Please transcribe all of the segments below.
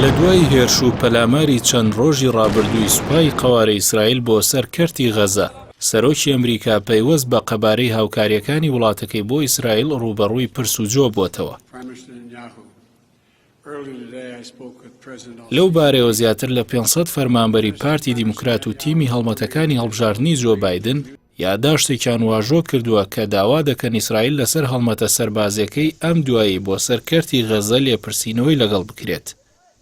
لە دوای هێرش و پەلاماری چەند ڕۆژی ڕابردووی سوپای قەوارەی ئیسرائیل بۆ سەر کەرتی غەزە، سەرۆکی ئەمریکا پەیوەست بە قەبارەی هاوکارییەکانی وڵاتەکەی بۆ ئیسرائیل ڕووبەڕووی پرس و جۆ بۆتەوە. لەو بارەیەوە زیاتر لە 500 فەرمانبەری پارتی دیموکرات و تیمی هەڵمەتەکانی هەڵبژاردنی جۆ بایدن یاداشتێکیان واژۆ کردووە کە داوا دەکەن ئیسرائیل لەسەر هەڵمەتە سەربازیەکەی ئەم دوایی بۆ سەر کەرتی غەزە لێپرسینەوەی لەگەڵ بکرێت.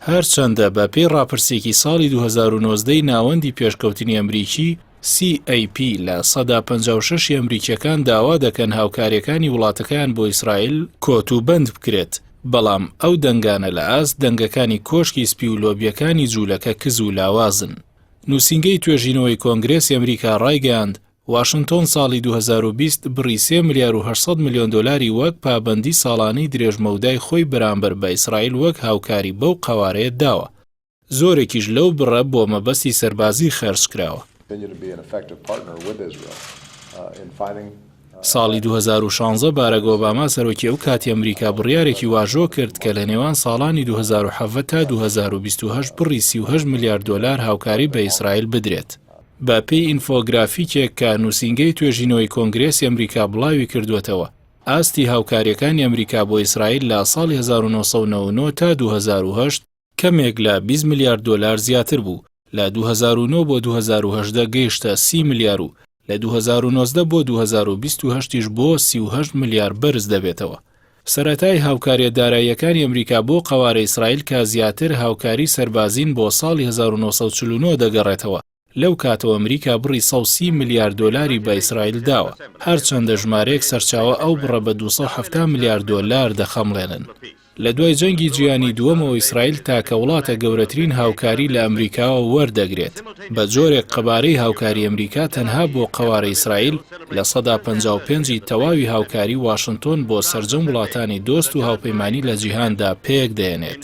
هەرچەندە بە پێی ڕاپرسیەکی ساڵی 2019 ی ناوەندی پێشکەوتنی ئەمریکی، CAP، 56% ی ئەمریکیەکان داوا دەکەن هاوکاریەکانی وڵاتەکەیان بۆ ئیسرائیل کۆت و بەند بکرێت، بەڵام ئەو دەنگانە لە ئاست دەنگەکانی کۆشکی سپی و لۆبیەکانی جوولەکە کز و لاوازن. نووسینگەی توێژینەوەی کۆنگرێسی ئەمریکا ڕایگەیاند، واشنتۆن ساڵی 2020 بڕی سێ ملیار و 800 ملیۆن دۆلاری وەک پابەندی ساڵانەی درێژمەودای خۆی بەرامبەر بە ئیسرائیل وەک هاوکاری بەو قەوارەیە داوە، زۆرێکیش لەو بڕە بۆ مەبەستی سەربازی خەرجکراوە. ساڵی 2016 بارەک ئۆباما سەرۆکی ئەو کاتی ئەمریکا بڕیارێکی واژۆ کرد کە لە نێوان ساڵانی 2017 تا 2028 بڕی 38 ملیار دۆلار هاوکاری بە ئیسرائیل بدرێت. بە پێی ئینفۆگرافیکێک کە نووسینگەی توێژینەوەی کۆنگرێسی ئەمریکا بڵاوی کردووەتەوە، ئاستی هاوکارییەکانی ئەمریکا بۆ ئیسرائیل لە ساڵی 1999 تا 2008 کەمێک لە 20 ملیار دۆلار زیاتر بوو، لە 2009 بۆ 2018 گەیشتە 30 ملیار و لە 2019 بۆ 2028 یش بۆ 38 ملیار بەرز دەبێتەوە. سەرەتای هاوکارییە داراییەکانی ئەمریکا بۆ قەوارەی ئیسرائیل کە زیاتر هاوکاری سەربازین بۆ ساڵی 1949 دەگەڕێتەوە، لەو کاتەوە ئەمریکا بڕی 130 ملیار دۆلاری بە ئیسرائیل داوە، هەرچەندە ژمارەیەک سەرچاوە ئەو بڕە بە 270 ملیار دۆلار دەخەمڵێنن. لە دوای جەنگی جیهانی دووەمەوە ئیسرائیل تاکە وڵاتە گەورەترین هاوکاری لە ئەمریکاوە وەردەگرێت، بە جۆرێک قەبارەی هاوکاری ئەمریکا تەنها بۆ قەوارەی ئیسرائیل 55% ی تەواوی هاوکاری واشنتۆن بۆ سەرجەم وڵاتانی دۆست و هاوپەیمانی لە جیهاندا پێکدەهێنێت.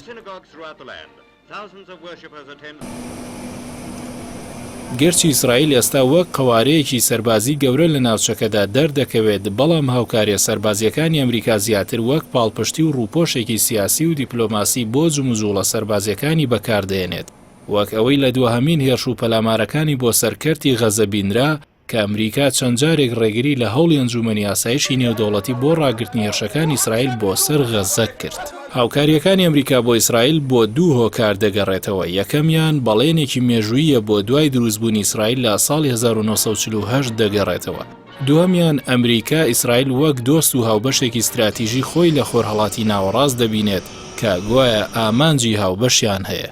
گەرچی ئیسرائیل ئێستا وەک قەوارەیەکی سەربازی گەورە لە ناوچەکەدا دەردەکەوێت، بەڵام هاوکارییە سەربازییەکانی ئەمریکا زیاتر وەک پاڵپشتی و ڕووپۆشێکی سیاسی و دیپلۆماسی بۆ جموجوڵە سەربازییەکانی بەکاردەهێنێت، وەک ئەوەی لە دواهەمین هێرش و پەلامارەکانی بۆ سەر کەرتی غەزە بینرا، کە ئەمریکا چەند جارێک ڕێگری لە هەوڵی ئەنجوومەنی ئاسایشی نێودەوڵەتی بۆ ڕاگرتنی هێرشەکانی ئیسرائیل بۆ سەر غەززە کرد. هاوکارییەکانی ئەمریکا بۆ ئیسرائیل بۆ دوو هۆکار دەگەڕێتەوە، یەکەمیان بەڵێنێکی مێژووییە بۆ دوای دروستبوونی ئیسرائیل لە ساڵی 1948 دەگەڕێتەوە، دووەمیان ئەمریکا ئیسرائیل وەک دۆست و هاوبەشێکی ستراتیژی خۆی لە خۆرهەڵاتی ناوەڕاست دەبینێت کە گوایە ئامانجی هاوبەشیان هەیە.